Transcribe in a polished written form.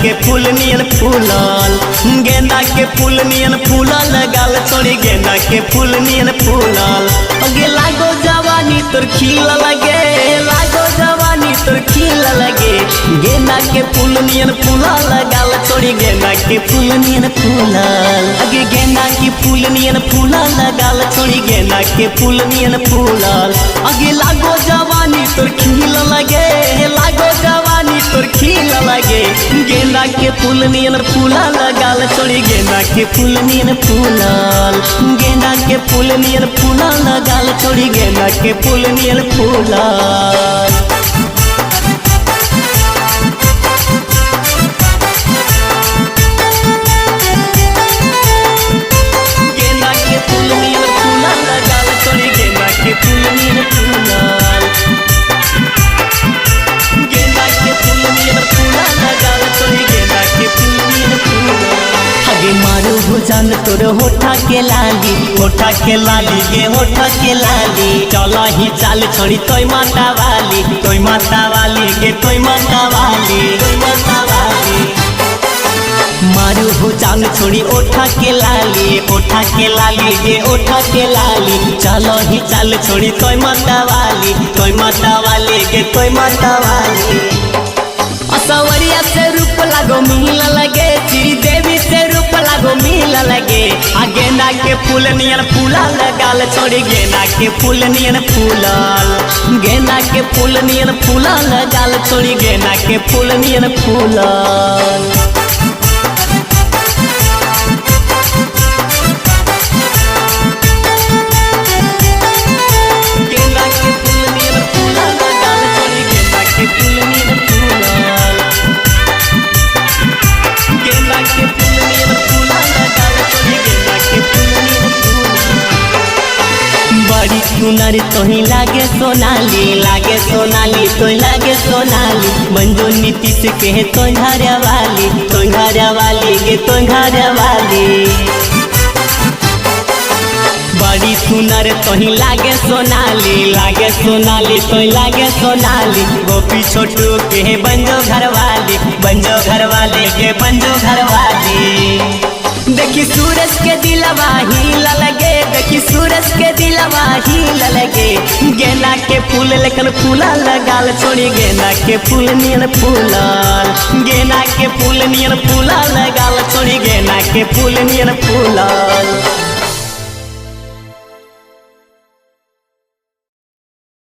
के फूल नियन फूलल, गेंदा के फूल नियन फूलल गाल छोड़ी गेंदा के फूल नियन फूलल। अगे लागो जवानी तोर खिल लगे, लागो जवानी तोर खिल लगे, गेंदा के फूल नियन फूलल गाल छोड़ी गेंदा के फूल नियन फूलल। अगे गेंदा के फूल नियन फूलल गाल छोड़ी गेंदा के फूल नियन फूलल। अगे लागो जवानी तोर खिल लगे, लागो जवानी तोर खिल लगे, गेंदा के फूल नियन फूलल गाल छोड़ी गेंदा के फूल नियन फूलल, गेंदा के फूल नियन फूलल गाल छोड़ी गेंदा के फूल नियन फूलल। गेंदा के फूल नियन फूलल गाल छोड़ी गेंदा के फूल नियन फूलल, गेंदा के फूल नियन फूलल गाल छोड़ी गेंदा के फूल नियन फूलल। हगे मारू हो जान तोर होठा के लाली, होठा के लाली गे होठा के लाली, चल ही चाल छोड़ी तोय माता वाली, तोय माता वाली गे तोय माता वाली, तोय माता वाली। मारू हो जान छोड़ी ओठा के लाली, ओठा के लाली गे ओठा के लाली, चलो ही चाल छोड़ी तोय माता वाली, तोय माता वाली गे तोय माता वाली। असवरिया से रूप लागो मिल लगे, श्री देवी से रूप लागो मिल लगे, आ गेंदा के फूल नियन फूलल गाल छोड़ी गेंदा के फूल नियन फूलल, गेंदा के फूल नियन फूलल गाल छोड़ी गेंदा के फूल नियन फूलल। गेंदा के फूल नियन फूलल गाल छोड़ी गेंदा के फूल नियन फूलल, गेंदा के फूल नियन फूलल गाल छोड़ी गेंदा के फूल नियन फूलल। बड़ी सुनर तोही लागे सोनाली, लागे सोनाली तोही लागे सोनाली, मंजू नीतीश के तोही घरे वाली, तोही घरे वाली गे तोही घरे वाली। बड़ी सुनर तोही लागे सोनाली, लागे सोनाली तोही लागे सोनाली, गोपी छोटू के बंजो घरवाली, बंजो घरवाली के बंजो घरवाली। देखी सूरज के दिलवा हिल लगे, देखी सूरज के दिलवा हिल लगे, गेंदा के फूल लेखन फूलल गाल छोड़ी गेंदा के फूल नियन फूलल, गेंदा के फूल नियन फूलल गाल छोड़ी गेंदा के फूल नियन फूलल।